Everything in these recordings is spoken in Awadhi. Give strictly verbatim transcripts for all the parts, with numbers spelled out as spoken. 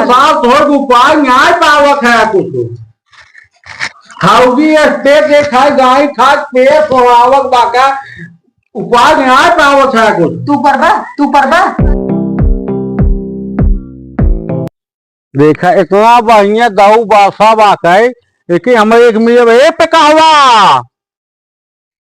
साहब, थोड़ उपाय न्याय पावत है कुछ। खाउगी स्टेट के खाए, गाय खाए, पेट सोहावत बाका, उपाय न्याय पावत है कुछ। तू परबा, तू परबा। देखा, इतना बढ़िया दऊ बासा बाका है, लेकिन हमें एक मिले, ए पे कहवा?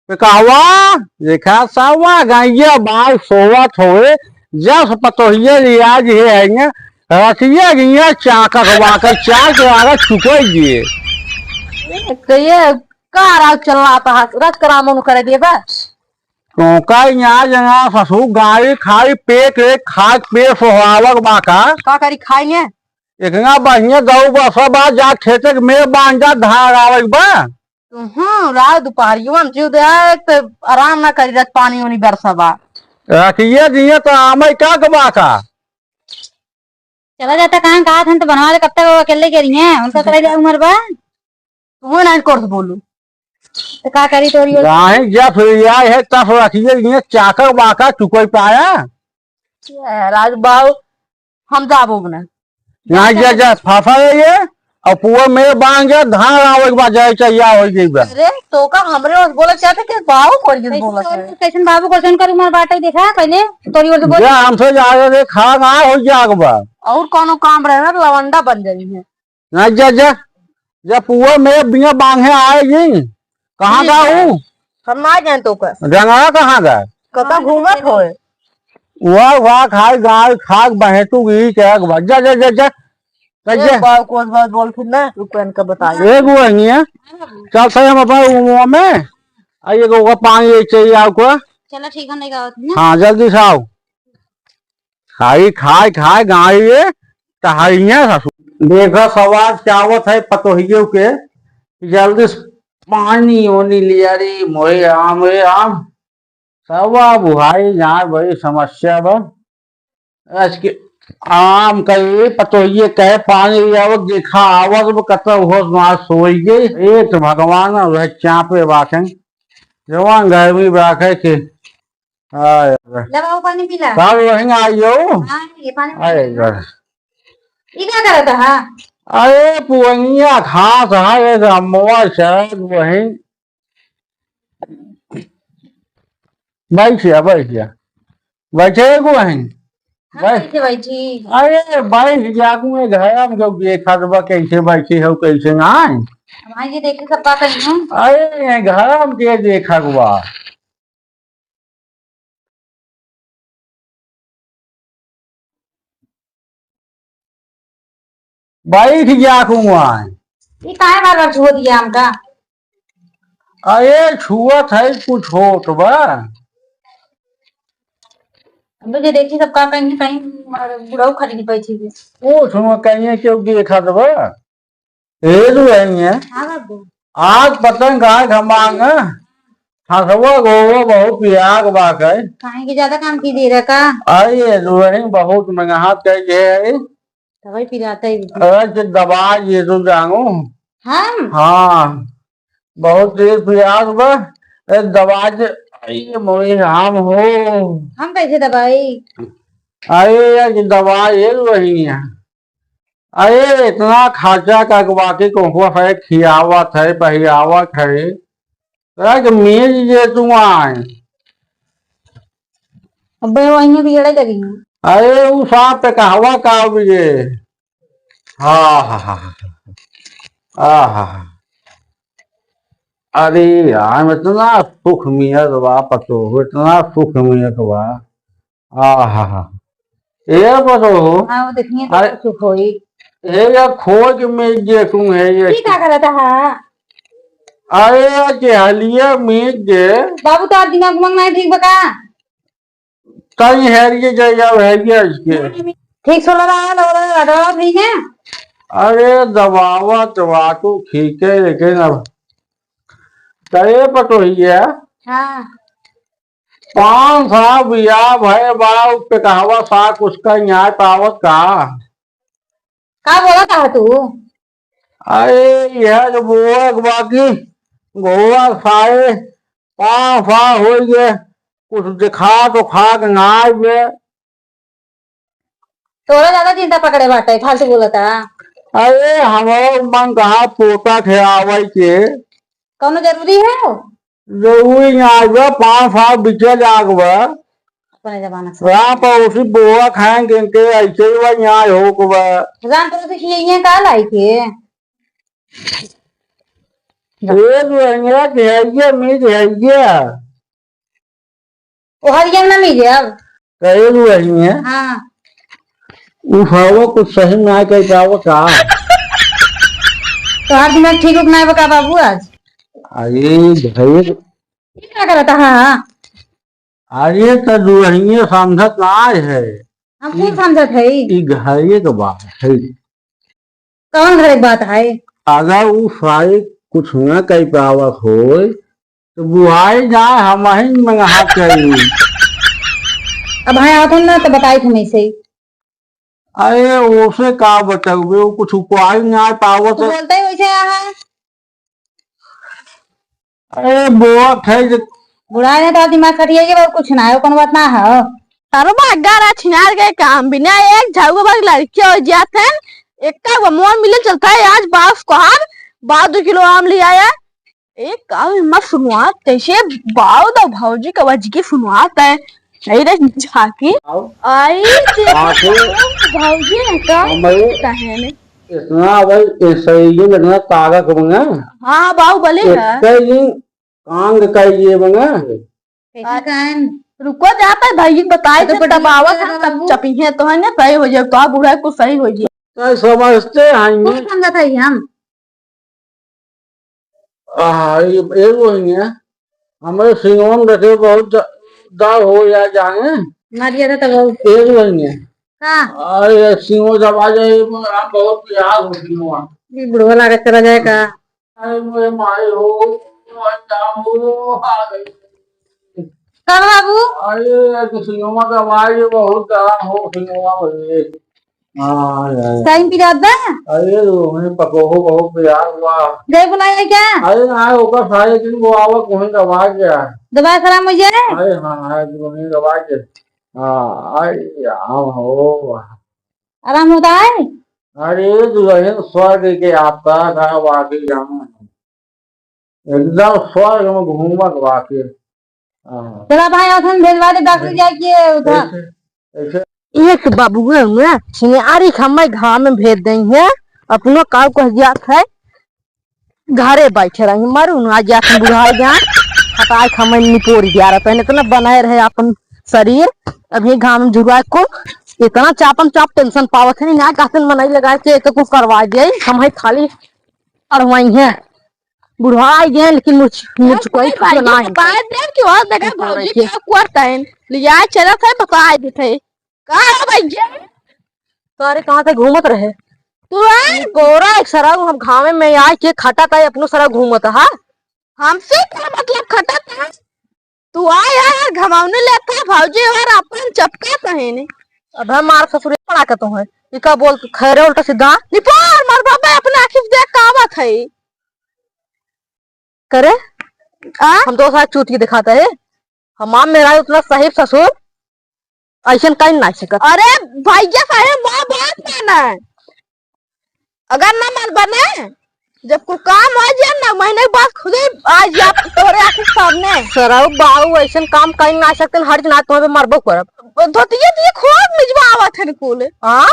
तो कहवा, देखा सवा गैया बाल सोवत होए, जस पतोहिया लिया जी है, रतिया गैया चाकर वाकर, चार के आगे चुकोई दिए। तो ये का राज चल रहा था, रज करामन करे दिए बा। तो का यहाँ जना ससुर गाड़ी खाई, पेट एक खाए, पेट सोहावक बा का? का करी खाई ने? इतना बढ़िया दऊ बसा बा, जा खेते में बांध जा, धार आवक बा। तुहूँ रात दुपहरिया में जीव दे आए, तो आराम ना करी, रत पानी उनी बरसा बा। रखिए दिए तो आमे का के बा का? चला जाता कहाँ, कहा था तो बनवा ले, कब तक वो अकेले के रही हैं, उनका करे जाए उम्र बा। तुहूँ ना कोर्स बोलू। तो का करी तोरी ओर? गाय जब या है तब रखिए दिए, चाकर बाका चुकोई पाया। ए, राज बाबू, हम जाबो ना। ना, जा, जा, फंसा है ये। और पुआ में बांध जा, धान आवे के बाद जाए, चाहिए हो गई बा। अरे, तो का हमरे ओर बोले चाहते कि बाबू को ये कैसे बोला तोरी, है? कैसन बाबू को कैसन करू मार बाटे देखा, पहले तोरी ओर से बोल। जा, हमसे जा रहे थे, खा ना हो जाग बा। और कोनो काम रहे ना, लवंडा बन जाई है। ना, जा, जा, जा, पुआ में बिया बांधे आए जी। कहाँ ठीक का है। हूँ? हम ना जाए तो का। जंगला कहाँ का? कता घूमत होए? वाह, वाह, खाए गाय, खाक बहे तू ई क्या के बाद। जा, जा, जा, जा। जा, ए, जा। बाबू, कौन बात बोल फिर ना, रुक, इनका बताइए। एगो है नहीं है। चल, सही हम अपने रूम में। आ, ये को पानी ले चाहिए आपको। चलो, ठीक है, नहीं गावत ना। हाँ, जल्दी से आओ। खाई, खाए, खाए, गाय ये, टहरिया ससुर। देखा, सवाल चावत है पतोहियो के, जल्दी से पानी ओनी लिया रे, मोए आम, रे आम। सवा बुहाई जाए, बड़ी समस्या बा। आज के आम का ये पतोहिए कहे पानी आवत, देखा आवत बा, कतौ होश मार सोई गई। एक तो भगवान वह चापे बाटे, जवान गर्मी बाटे के। आय, ले बाबू, पानी पी ला। का वहीं आई हो? हाँ, ये पानी पी आय, ला। यार। ई का करत हा? अरे, पुअनिया खात हा, ये अम्मवा शायद वहीं। बैठ जा, बैठ जा। बैठे को वहीं। हाँ, बैठ। कैसे बैठी? अरे, बैठ जा, तू ये घर में जो देखा तो बा, कैसे बैठी हो, कैसे ना। हम आइए देखे सब बात है ना। अरे, ये घर में के देखा हुआ। बैठ जा कुआं। ई काहे बार बार छुअत गया हमका? अरे छुअत है कुछ होत बा। अब जे देखी सब का कहीं कहीं बुढ़ऊ खरीद पाई थी। ओ सुनो कहीं क्यों देखा तो बा। ए दुआइया, हाँ बाबू। आज पतंग का घमांग, हंसवा गोवा बहुत पिराग बा के। काहे के ज्यादा काम की दे रहा का? अरे दुआई बहुत महंगा हाथ कर के है। दवाई पिराता ही। अरे जे दबा ये तो जानू। हम? हाँ, बहुत तेज पिराग बा। ए दबा जे, अरे मोरे राम हो। हम कैसे दबाई? अरे यार, ये दबा ये दुआइया। अरे, इतना खर्चा करवा के कोहवा है, खियावत है, पहिरावत है। तोरा के मेज जे तू आए। अबे, वहीं बिगड़े लगी। अरे, उ सांप पे कहवा का भी जे। हाँ, हाँ, हाँ, हाँ। आहा। अरे, यार, इतना सुख मिलत बा, पतो, इतना सुख मिलत बा। आहा। ए बरो। हाँ, वो देखिए तो अरे, सुख होई। ए या खोज में जे तुम है ये। की का करत हा? अरे, जे हलिया में जे। बाबू, तो आज दिमाग उमाग नहीं ठीक बा का? कहीं है ये जे या है ये इसके। ठीक सोला रहा, लगा रहा, दवा ठीक है? अरे, दबावा तो बात ठीक है, लेकिन अब करे पर तो ही है। हाँ। पाँच साल बियाह भय बा, उ पे कहवा सा कुछ का न्याय पावत का? का बोला था तू? अरे, यह जो बोआ के बाकी गोवा साए पाँच साल हो गए, कुछ दिखा तो खा के ना आए बे। तोरा ज्यादा चिंता पकड़े बाटे, फालतू बोलता। अरे, हमारा मन कहाँ पोता थे आवै के? कौनो जरूरी है हो? जरूरी ना आवे, पाँच साल बीते जाग बा। अपने जमाना से। राम पड़ोसी बोआ खाएं के, के ऐसे ही वही यहाँ हो को बा। राम पड़ोसी की यही है, का लाई के? ये जो है, ये मीज है, ये। ओ हरिया ना मिले अब। कहे जो है, ये। हाँ। उठाओ, कुछ सही ना कर पाओ का? तोहार दिमाग ठीक उक ना बा का बाबू आज? अरे भाई। ठीक ना करता, हाँ। अरे, त दुल्हनिया समझत ना है। हम कुल ई, समझत है। ई घरे के बात है। कौन घरे के बात है? अगर उ सारे कुछ ना कह पावत होय, तो बुआई ना हमही मंगहा करी। अब है आवत ना तो बताई थे नहीं सही। अरे, ओसे का बतउबे, वो कुछ उपाय ना पावत तू है। बोलते ही वैसे यहाँ। अरे, बोआ खाई जे बुढ़ा ने तो दिमाग खटिया के बाद कुछ ना हो, कोनो बात ना हो। तारो बा गारा छिनार के काम बिना एक झाड़ू के बाद लड़के हो जात हैं। एक का वो मोर मिले चलता है आज बास को हार बारह दो किलो आम ले आया। ए, का हिम्मत सुनवात, कैसे बाऊ दा भौजी का वजगी सुनवात है। नहीं रे झाकी। आओ। आई देखो आंसू। भौजी है का? हमारे कहे ने। इतना भाई, इस शरीर में इतना ताकत बना। हाँ, बाहुबली है। इतने ही कांग का ये बना। कैसे कान? रुको जाता है भाई, बताए तो थे पढ़िए तब आवत तो है, तब बाबू। चपिए तो है ना, सही हो जाए, तो आप बुढ़ा को सही हो जाए। तो समझते हैं ये। कुछ समझत है हम। आ, ये, ये वो ही है। हमारे सिंगवन रखे बहुत द-, दर्द हो या जाए। मारिया था तब। ये वो ही है। का? अरे, सिंगो दबा जाए, ये बहुत याद हो सिंगवा। ये बुढ़वा लागे चला जाए का? अरे, मोरे माई हो, मोरे जान हो, आ गई। का बाबू? अरे, ये तो सिंगवा दबा, ये बहुत दर्द हो सिंगवा में। हाँ, हाँ, हाँ। टाइम पिरात बा? अरे, वो हमें पकोहो बहुत प्यार हुआ। गए बुलाए क्या? अरे, ना, ओकर सारे दिन वो आवत, वहीं दबा गया। दबा सलाम हो जाए? अरे, हाँ, हाँ, वहीं दबा के। हाँ, अरे, राम हो। आराम होता है? अरे, दुल्हन स्वर्ग के यात्रा का वाकई जाना है। एकदम स्वर्ग में घूमत बाटे। हाँ। चला भाई, असन भेजवा दे, डॉक्टर जाए के उधर। ऐसे, ऐसे। एक बाबू है ना, छिनारी खम्मा घाम में भेज देंगे, अपनो काऊ कह जात है, घरे बैठे रहेंगे, मरू ना, आज जात बुढ़ाई जाए, हटाए खम्मा निपोर दिया रहता है, इतना बनाए रहे अपन शरीर, अभी घाम में झुरा को इतना चापन चाप टेंशन पावत है, ना कहते मन नहीं लगा के एक को करवा दे, हम है खाली अड़वाई है। बुढ़ाई गए, लेकिन मुझ, मुझ कोई भाई, कुछ ना है। बात देख के और देखा हाँ, भौजी देखिए। का करता है, लिया चलत है, बता देते हैं। का है भैया? सारे कहाँ से घूमत रहे? तू है? गोरा एक सरऊ, हम घामे में आए के खटा था, अपनो सरऊ घूमत, हाँ? हमसे का मतलब खटा था? तू आ यार, घमावने लेता भौजी और अपन चपका तहेने। अबे मार ससुरे पड़ा के तो है। ई का बोल, खैरे उल्टा सीधा। निपोर, मार बाबा अपने आँखी से देख का आवत है। करे? आ? हम तो साथ चूतिया दिखाता है। हमार मेरा उतना सही ससुर, ऐसन कहीं ना सकत। अरे भैया साहेब, माँ बात माना। अगर ना मन बने, जब कोई काम हो जाए ना, महीने के बाद खुदे आ जाए तोरे आँखी के सामने। सरऊ बाऊ ऐसन काम कहीं ना सकते, हर दिन आज तुम्हें पे मरबो करब। धोतिया दिए खोल मिजवा आवत है कुल। हाँ?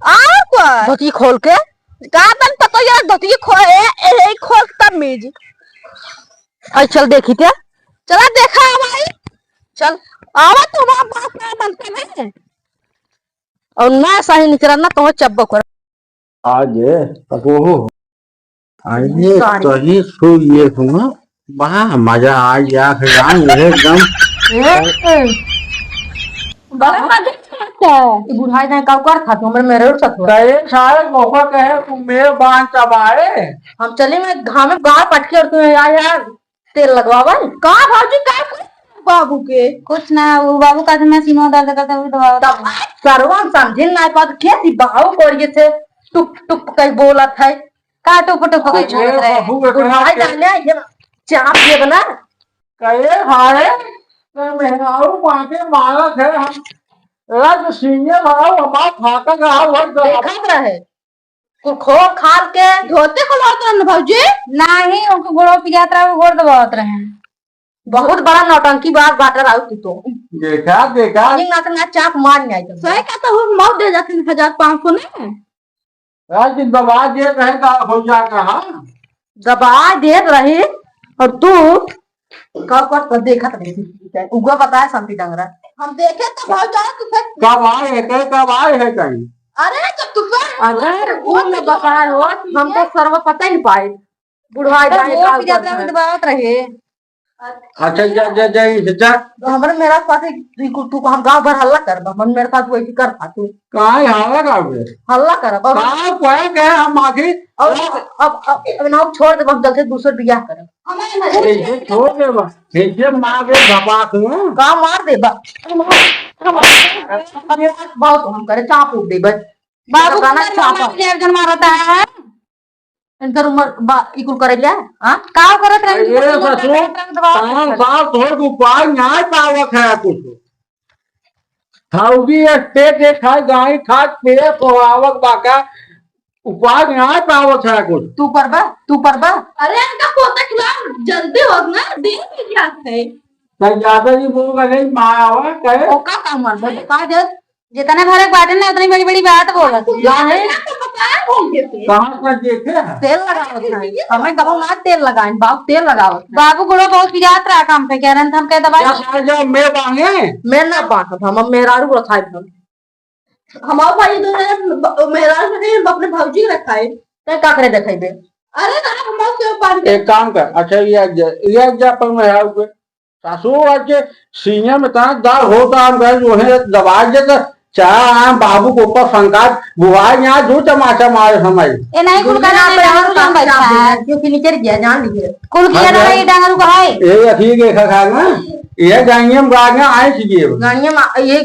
और का? धोती खोल के? का तन पता यार, धोती खोल, ए, ए, ए, खोल तब मिज। आई चल देखी क्या? चला देखा भाई। चल। आवा तो हमारा बात ना बनता नहीं। और ना सही निकला ना तो चब्बो कर। आज पकोहो। अरे, sorry। सही सो ये सुनो, बड़ा मजा आ गया है यार, ये एकदम। ए, ए। बड़ा मजा आता है। ये बुढ़ाई नहीं, का कर खा तू, हमरे मेरे और साथ हुआ। कहे सारे गोबर कहे, तू मेरे बांध चबाए। हम चले में घामे गाड़ पटके और तुम्हें यार, यार, तेल लगवावा। का भौजी, का कर बाबू के? कुछ ना, वो बाबू का ना सीना दर्द करता है, वो दवा। तब सरवन समझिन ना पात, के सी बाहु कोड़िए से टुप टुप कहीं बोलत है। का टुप टुप कहीं अरे बोलत रहे? बहू, एकरा बुढ़ाई के डाले, ये चाप ये बना। कहे भाई, तो मेहरारू मांगे मारत है, हम ए, तो सीनियर भाव हमार फाटक रहा, वही तो देखत रहे। कुल खोल खाल के। धोती खोलत रहन भौजी? नाही, उनको गोड़वा पिरात रहा, वो गोड़ दबावत रहे। बहुत बड़ा नौटंकी बाज बाटा राउत तू तो। देखा, देखा। ये नाक ना चाप मार नहीं आई तुम। सही का तो हम मौत दे जाते हैं हजार पाँच सौ ने। आज दिन दबा दे रहे का हो जा कहाँ? दबा दे रहे और तू का कर तो देखत रहे। उगा बताए शांति डंगरा। हम देखे तो भाव जाए तू फिर। कब आए है, कह कब आए है कहीं? अरे जब तू फिर अरे वो न बताए हो, हम तो सर्व पता ही पाए। बुढ़वा तो जाए वो का पिरात ऊपर रहा, है। दबावत रहे। अच्छा, जा, जा, जा, इसे जा। तो हमरे मेरा साथ ही तू, तू, तू हम गांव भर हल्ला करबा, हम मेरे साथ वही कर खा तू। काहे हल्ला करबे? हल्ला करबा। का कोई कहे हम आखिर और अब, अब, अब ना छोड़ दे, हम जल्दी दूसरे बियाह करब। ए, ये छोड़ दे बा। ए, ये मार दे धपाक में। का मार दे बा? बहुत हम करे, चाप उठ दे बस। बाबू गाना तुम्हारी चापा। मम्मा के जन मारता है। इनकर उम्र बा, ई कुल करे लिया, हाँ? का करत रही? अरे ससुर, तान साल तोहर के उपाय न्याय पावत है कुछ। थाउगी स्टेट एक खाए गाई खाए पिए सोहावक बाका उपाय न्याय पावत है कुछ। तू परबा, तू परबा। अरे इनका पोता खिलाओ, जल्दी हो ना, देर हो जात है। कहीं ज्यादा नहीं बोल रहे, माँ आवा, कहे। ओका का मर गई, का दे? जितने भरे के बाटे ना, उतनी बड़ी-बड़ी बात बोलत है। जाने? कहाँ पर देखे हैं? तेल लगावत है। हमें कबो ना तेल लगाएं, बाबू तेल लगावत है। बाबू गोड़ो बहुत पिरात रहा काम पे, कह रहे हैं, हम कह दवाई। क्या खा जाओ, मैं बांगे? मैं ना बांटब, हम, हम मेहरारू को खाए हम। हमारे भाई तो है, ब-, मेहरारू से कहीं हम अपने भौजी को रखाए। तै का करे देखाई दे? अरे ना, हम से बांट एक काम कर, अच्छा, ये एक जा, ये एक जा पर मेहरारू के। सासू आज के सीने में इतना दर्द होता, हम कहे, "जो है, दबाई दे, तो चाहे आए बाबू के ऊपर संकाच, बुआई यहाँ दो तमाचा मारे समय।" ए, नहीं, कुल दुनिया कहना में नहीं, डांगरू जान बैठा है। क्योंकि निकल गया, जान लीजिए। कुल किया हाँ, ना, हाँ। ये डांगरू का है। ये अखिए के खा खा ना, ये गाड़ियाँ में गाड़ियाँ आए कीजिए। गाड़ियाँ में ये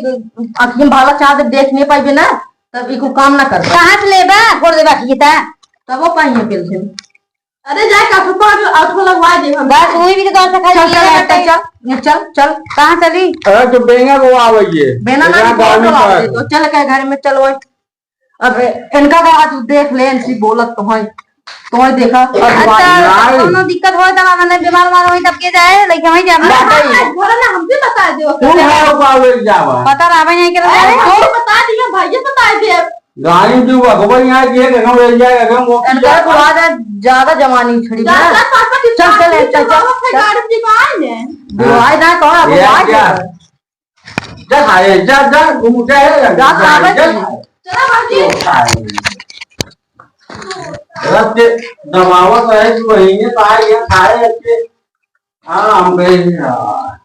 अखिए में भाला चाह जब देख नहीं पाइबे ना, तब इको काम ना कर। कहाँ से लेबा? छोड़ देबा, ठीक है। तब वो पाइए पेंशन। अरे जाए का सुपर ऑटो लगवा दे हम। बस वही भी तो दौड़ से खाई चल, चल, चल, चल, ये चल, चल। कहाँ चली? अरे तो बेंगा को आवे ये। बेना ना बेंगा नहीं गाड़ी बोल पर। आवे, तो चल के घर में चल वही। अब इनका का आज देख ले, इनकी बोलत तो है। तो है देखा, अब अच्छा, नहीं। कौनो दिक्कत होए तब हमने बीमार उमार होई तब के जाए, लेकिन वहीं जाबे। बताइए। घर ना हम भी बता दो। तू है को आवे जावा। पता ना भाई नहीं के अरे, रहे। हम भी बता दिए, भैया बता दे। गाड़ी जो अगवा यहाँ की है, अगम रह जाए, अगम वो इनका तो आज ज्यादा जवानी छड़ी ना। ज्यादा पापा की चल, चल, बात चल, चल, चल। गाड़ी की बात है। बुआई ना कहो, अब ये बात क्या? है। जा खाए, जा, जा, घूम जा, जा, जा, जा, खाए, जा, जा। चलो, बाबूजी। तो खाए। रख के दबावत रहे, तू वहीं में खाए, ये खाए, रख के। हाँ, हम गए हैं, हाँ।